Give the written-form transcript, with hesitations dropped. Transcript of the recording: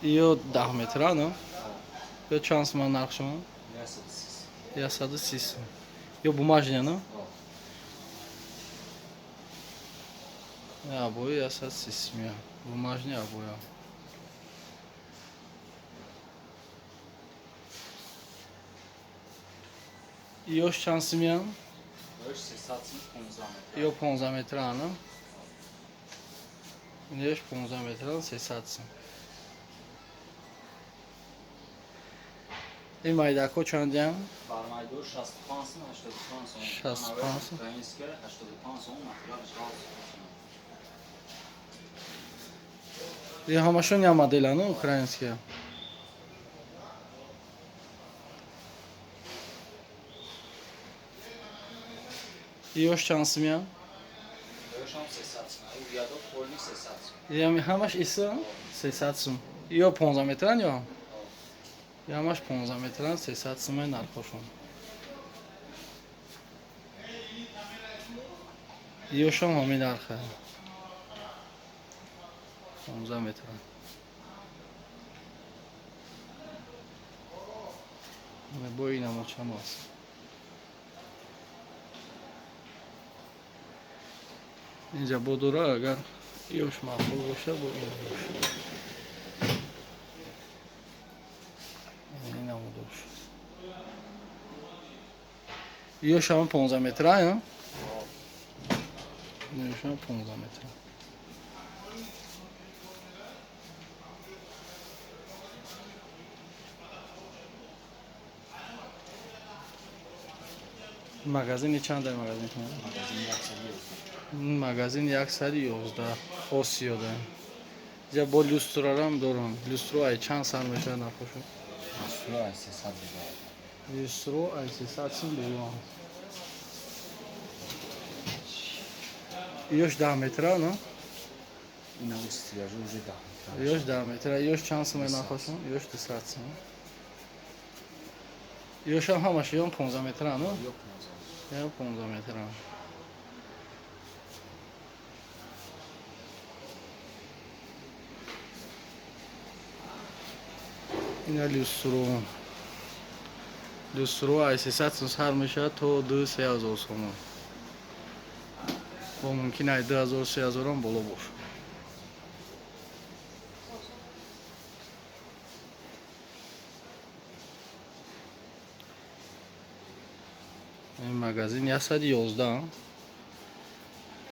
Ё 10 метра, ну? Ё чанд суман нархшон? 130 сум. Ё бумажный, ну? Обои 130 сум. Бумажный обои. Ёш чанд сумян? Ёш 300 сум, 15 метра. Ё 15 метра, ну? Ёш 15 метра, 300 сум. Ин майдако чандян? Бармайдо 65 сум, 85 сум. 65 сум. Украинская 85 сум, материалаш ғалз. И ҳамашон я модела, ну, украинские. Ёш чанд сумян? Ёшам 300 сум. Ӯ ядо полни 300 сум. Ями ҳамаш иса 300 сум. Ё 15 метран ё? Ҳамаш 15 метран 300 сумай нархошон. Ёшам ҳамин нарха. 15 метран. Бо инамо чам аст. Инҷа бо дора, агар ёш маъқул боша, бо ин боша. Инамо дош. Ёшам 15 метра, я? Ёшам 15 метра. Магазини чанд дар магазин? Магазин 111. Магазин 111 Осиёда. Ҷа бо люстрарам дорам. Люстро ай чанд сар мешавад нархошо? Люстро ай 300 боло. Люстро ай 300 сум боло. Ёш 10 метра, ну? Ина стеллажи уже 10 метра. Ёш 10 метра. Ёш чанд сум нархошо? Ёш 200 сум. Ёшам ҳамаш ён 15 метра, ну? Ё 15. Ё 15 метра. Ина люстро. Люстро ай 300 сум сар мешавад то 2-3 ҳазор сомон. Бо мумкин ай 2000-3 ҳазорам боло бошад. Ин магазин 111.